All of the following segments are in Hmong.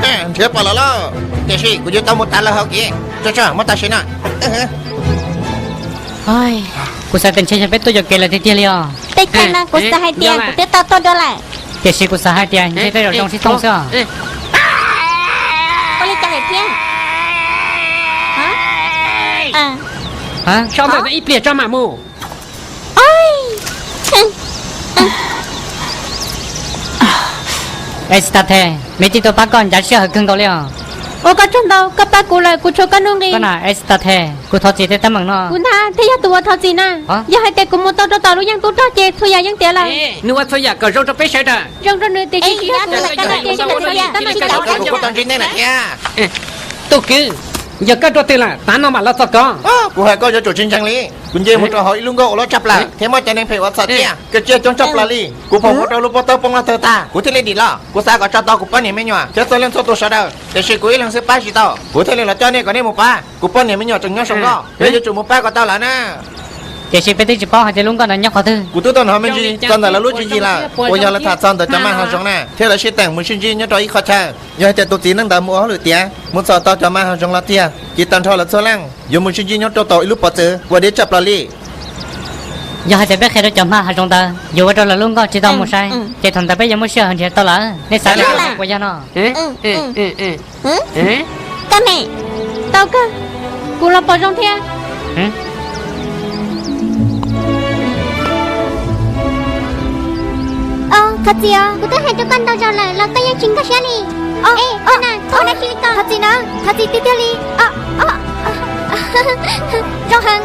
Nrhiav pom los lawm, tiam sis kuv yuav tau mus tav lawv hauv kev. Tso tso, muab tau siv na. Kuv xav tias ntshe yog peb tuaj yuam kev lawm tiag tiag li os. Tej thaum no kuv xav hais tias kuv twb tau tuaj dua lawm. Tiam sis kuv xav hais tias ntshe tej zaum zoo sib thooj xwb os. Ua li cas lawm thiab? Sau ntawm no ib pliag tso mam mus. Esitathe, me tij tuaj pab koj ncav sij hawm kawg nkaus li os. Ua koj tsaug ntau, koj pab kuv lawm kuv tshuav koj nuj nqis. Koj na Esitathe, kuv thov txim tej teeb meem no. Kuv ntag thiaj yog tus uas thov txim na. Yog hais tias kuv mus tau rau tom lub yeeb tub rog ces txhua yam yeej tiav lawm. Nws ua txhua yam kom zoo rau peb sawv daws. Zoo rau nws tiam sis tsis yog kuv lawm, koj na ces tsis tau txim. Tub kwv, yog koj dua twg lawm tav no mam los txog kov. Kuv hais koj yuav tsum tsis ntseeg li. Kuv nce mus rau hauv ib lub nkoj uas loj tshaj plaws thiab muaj cov neeg phem ua txhaum tiaj, kawg tsiaj coob tshaj plaws li. Kuv pom mus rau lub pob tawb poob loj tawg tag, kuv thiaj li dim los. Kuv xav kom tso tau kuv poj niam me nyuam thiab txhua leej txhua tus sawv daws, tiam sis kuv ib leeg xwb pab tsis tau. Kuv thiaj li los coj nej kom nej mus pab. Kuv poj niam me nyuam tseem nyob saum nkoj, peb yuav tsum mus pab kom tau lawv na. Tiam sis peb twb tsis paub hais tias lub nkoj ntawd nyob qhov twg. Kuv twb tau hnov me ntsis txog ntawm lawv lub tswv yim lawm, uas yog lawv tham txog ntawm cov maj hav zoov na, thiab lawv sib teem mus sib ntsib nyob rau ib qho chaw. Yog hais tias tus txiv neej ntawd mus ua hauj lwm tiav mus txog tau cov maj hav zoov los tiag, ces tag nrho lawv txhua leej yuav mus sib ntsib nyob rau tom ib lub pob txwv uas diav tshaj plaws li. Yog hais tias peb qhia rau cov maj hav zoov ntawd yuav ua rau lawv lub nkoj tsis tau mus sai, ces thaum ntawd peb yuav muaj sij hawm nrhiav tau lawm. Nej xav li cas puas yog no? Koj ne, tau kawg, kuv los pom zoo thiab. Thov txim os, kuv twb hais rau koj ntau zaus lawm los koj yeej tsis nkag siab li. Thov txim na, thov txim tiag tiag li. Zoo heev,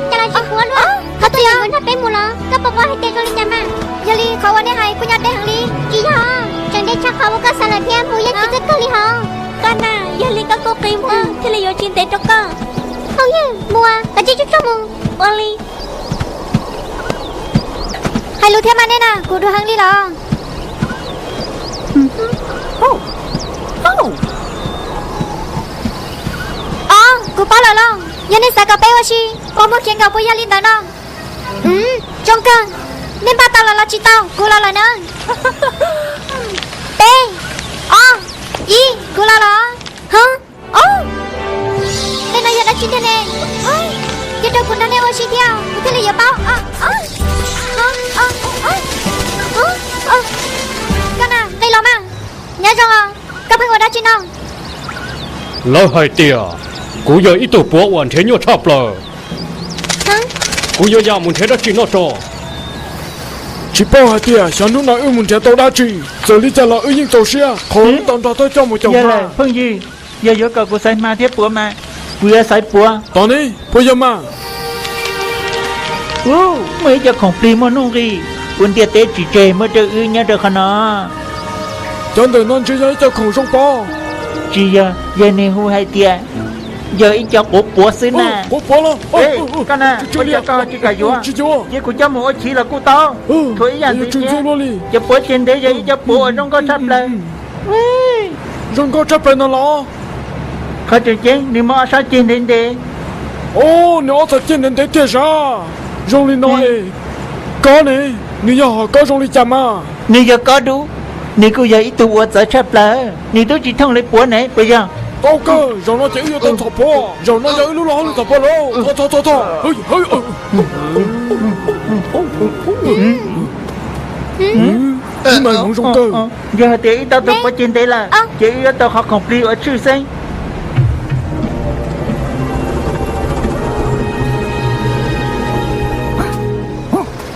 cas los tsis puav luaj. Thov txim os, nrog peb mus los koj puas paub hais tias zoo li cas mas? Yog li qhov uas nej hais kuj nyob deb heev li. Tsis yog, tseem deb tshaj qhov uas koj xav lawm thiab, mus yeej tsis txawj kawg li hos. Koj na, yog li koj kuj qi mus thiaj li yuav tsis ntev rau koj. Phooj ywg, mus, koj cia tsuag tsuag mus. Ua li. Hais lus thiab mas nej na, kuv dhuav heev li los. Os, kuv paub lawm los, yog nej xav kom peb ua si, puas muaj khiav nkaus puas yog li ntawd no? Zoo kawg, nej npaj tau los los tsis tau, kuv los lawm na. Peb, ob, ib, kuv los los. Hov, tej no yog dab tsi tiag ne? Cia rau kuv nrog nej ua si thiab kuv thiaj li yuav paub. Koj na, nqis los mas. Nyob zoo os, koj pheej ua dab tsi no? Lawv hais tias kuv yog ib tug puav uas nrhiav nyuaj tshaj plaws. Kuv yuav ya mus nrhiav dab tsi noj tso. Tsis paub hais tias xyov hnub no wb mus nrhiav tau dab tsi, txawm li cas los wb yeej txaus siab qhov wb tau nrog thawj coj mus caum npua. Phooj ywg, yog yuav kom kuv xaiv hma thiab puav mas kuv yuav xaiv puav. Tos ne, puas yog mas? Muaj ib co khoom plig muaj nuj nqis ua ntiaj teb tsis tseg muaj rau wb nyob rau qhov no. Cov ntawm no ntshe yog ib co khoom zoo pov. Tsis yog, yog nws hu hais tias yog ib co quav puav xwb na. Quav puav los? Koj na, ua cas koj tsis kam yuav? Cia kuv coj mus ua chiv los kuj tau. Thuam ib yam ntxiv thiab. Cov puav ceg ntev yog ib co puav uas zoo nkauj tshaj plaws. Zoo nkauj tshaj plaws no los? Qhov tseem ceeb nws muaj ob sab ceg ntev ntev. Nws ob txhais ceg ntev ntev tiag zab. Zoo li no es, kob ne, nws yog hom kob zoo li cas mas? Nws yog kob dub, nws kuj yog ib tug uas txawv tshaj plaws, nws twb tsis thooj li puav ne puas yog? Tau kawg, zaum no ces wb yuav tau txhom puav, zaum no yog wb lub loj hauj lwm txhom puav lauj. Thov thov thov. Ib mas hmoov zoo kawg. Yog hais tias ib tau tus puav ceg ntev lawm ces wb yuav tau qhov khoom plig uas tshwj xeeb.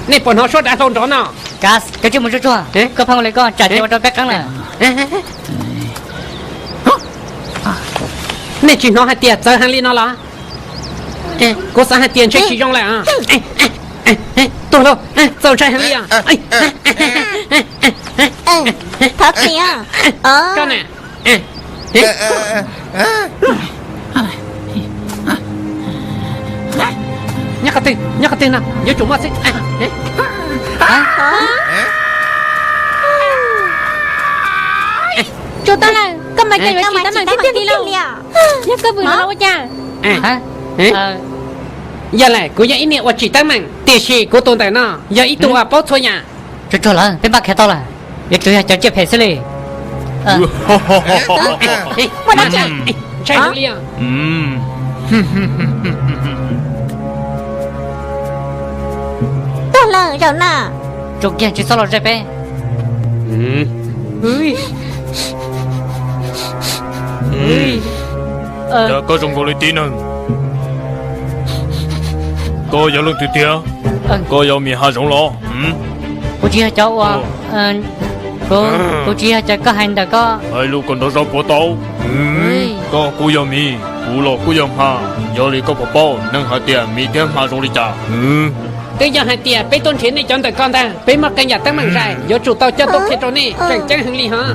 Nej puas hnov suab dav hlau nrov no? Kas, koj tsis mus tsuag tsuag, koj pheej ua li koj tsam ces ua rau peb qeeb lawm. Nej tsis hnov hais tias txawv heev li no los? Kuv xav hais tias ntshe tsis zoo lawm. Tuag lauj, txaus ntshai heev li os. Thov txim os. Koj na, nyob qhov twg, nyob qhov twg no yuav tsum muaj xwb. Tsuas tau lawm, koj mas cas yuav tsis tab meeg tiag tiag li lauj. Yog koj vwm no los ua cas? Yog lawm, kuv yog ib niag uas tsis teeb meem, tiam sis kuv tus ntawm no yog ib tug uas paub txhua yam. Tsuag tsuag lawm, peb npaj khiav tau lawm. Yuav tsum yog cov tsiaj phem xwb li. Muaj dab tsi? Ntshai heev li os. Tuag lawm zaum no. Tsum kiag tsis txhob los ze peb. Cas koj zoo nkaus li tib neeg? Koj yog leej twg tiag? Koj yog Mim Hav Zoov los? Kuv tsis yog cov uas, kuv tsis yog cov koj hais ntawm koj. Hais lus kom nrov zog puas tau? Koj kuj yog Mim, kuv los kuj yog Hma. Yog li koj puas paub neeg hais tias Mim thiab Hma zoo li cas? Twb yog hais tias peb tuaj nrhiav nej cov ntawm ko ntag, peb muaj qee yam teeb meem zais yuav tsum tau coj tuaj qhia rau nej tseem ceeb heev li hos.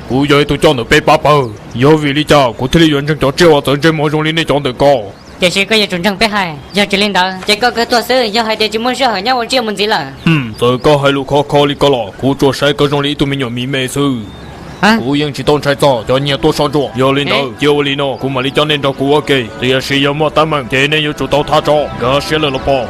Kuv yog ib tug coj ntawm peb pab pawg, yog vim li cas kuv thiaj li yuav ntseeg cov tsiaj uas txawv ntsej muag zoo li nej cov ntawm ko? Tiam sis koj yuav tsum ntseeg peb hais, yog tsis li ntawd ces koj kawg tuag xwb, yog hais tias tsis muaj sij hawm nyob ua tsiaj mus ntxiv lawm. Txawm koj hais lus khov kho li ko los kuv tsuas saib koj zoo li ib tug me nyuam Mim me xwb. Kuv yeej tsis tau ntshai txog cov nyiag tuaj soj ntsuam. Yog li ntawd cia ua li no, kuv mam li coj nej nrog kuv ua ke, tiam sis yog muaj teeb meem ces nej yuav tsum tau thaj tsam. Nkag siab lawm los pom.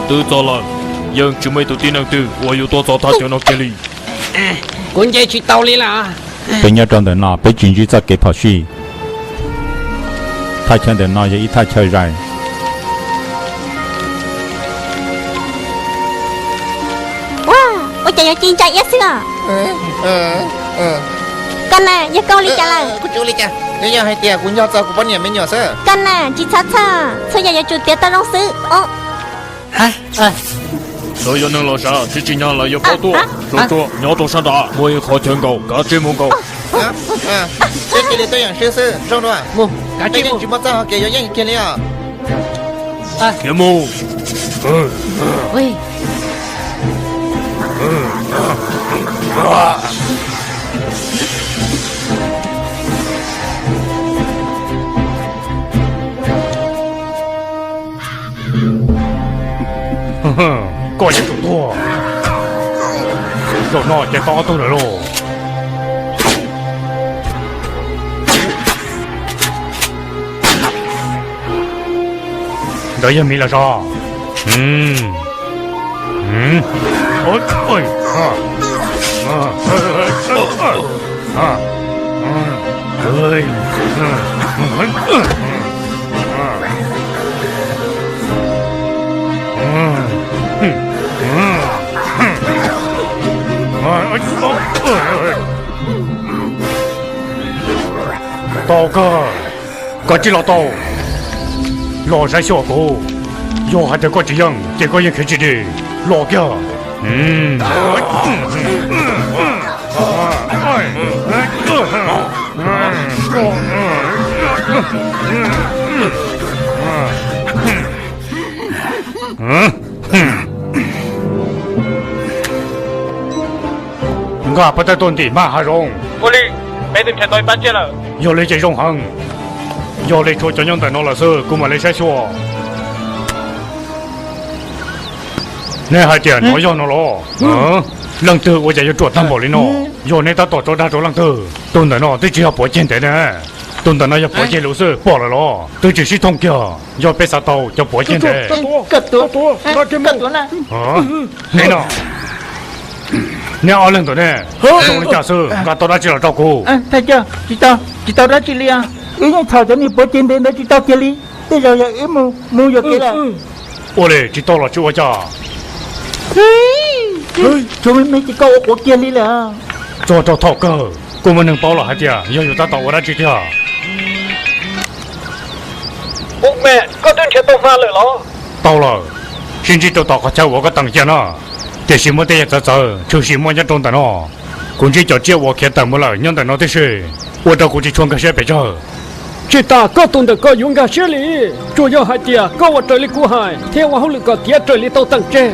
Twb txog lawm, yeej tsis muaj ib tug tib neeg twg uas yuav tuaj txog thaj chaw no kiag li. Kuv nce tsis tau li lawm. Peb nyob rau ntawm no peb tsis ntsib txoj kev phom sij. Thaj chaw ntawm no yog ib thaj chaw zais. Ua, ua cas yuav ci ntsa iab xwb os? Koj na, yog koj ua li cas lawm? Kuv tsis ua li cas, twb yog hais tias kuv nco txog kuv poj niam me nyuam xwb. Koj na, tsis txhob txhawj, txhua yam yuav tsum tiav tau zoo xwb. Lawv yog neeg los sav, tsis tsim nyog lawv yuav paub tuaj. Los tsuag, nyob rau sab nrad muaj ib qho chaw nkaum, kav tsij mus nkaum. Peb cia li tuaj yeem swb xwb, zoo dua. Mus, peb yeej tsis muaj txoj hau kev yuav yeej kiag li os. Khiav mus. Koj yuav tsum tuag. Zaum no ces tau ob tug lawm lauj. Ntawd yog Mim los sav. Tau kawg, koj tsis los tau. Los saib xyuas kuv, yog hais tias koj tsis yeej ces koj yeej khiav tsis dim. Los kiag. Nqa pab tab tuaj ntim Maj Hav Zoov. Ua li, peb twb nrhiav tau ib pab tsiaj lawm. Yog li ces zoo heev. Yog li tshuav cov nyob ntawm no lawm xwb, kuv mam li saib xyuas. Nej hais tias nov yog no los? Leej twg ua cas yuav ruam tag npaum li no? Yog nej tab tom tso dag rau leej twg? Tus ntawm no twb tsis yog puav ceg ntev ne. Tus ntawm no yog puav ceg luv xwb, pom lawm los? Twb tsis sib thooj kiag. Yog peb xav tau cov puav ceg ntev. Nej no, nej ob leeg ntawm ne, zoo li cas xwb, nqa tau dab tsi los rau kuv? Tsis tau dab tsi li os. Wb yeej txhom cov niag puav ceg ntev ntawd tsis tau kiag li. Tej zaum yog wb mus mus yuam kev lawm. Ua li tsis tau los tsis ua cas. Tshuav me me ces koj ua quav kiag li lawm. Txog rau thaum kawg kuj muaj neeg paub los hais tias yog yus tab tom ua dab tsi tiag. Ub me, koj twb nrhiav tau hma lawm los? Tau lawm, sib ntsib rau tom qhov chaw uas koj teem cia no. Tiam sis muaj tej yam txawv txawv tshwm sim muaj nyob rau ntawm no. Kuv ntsib cov tsiaj uas khiav tawm mus lawm nyob ntawm no tib si, ua rau kuv tsis tshua nkag siab pes tsawg. Tsis tas koj tus ntawm ko yuav nkag siab li, tsuas yog hais tias koj ua raws li kuv hais thiab ua hauj lwm kom tiav raws li tau teem tseg.